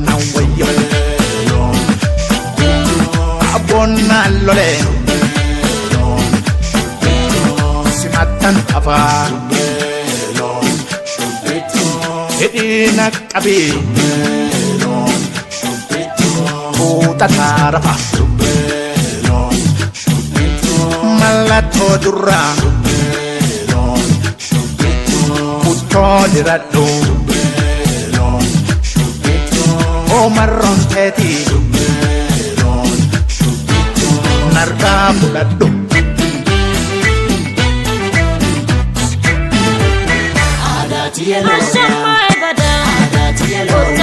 Nan wayyo abboonnaan lole simattan hafaa hidhii na qabii tuuxataa rafa mallattoo durraa kuttoo diradhu Omarroon teetii narraa fudhadhu. Ashammaa ebadaa.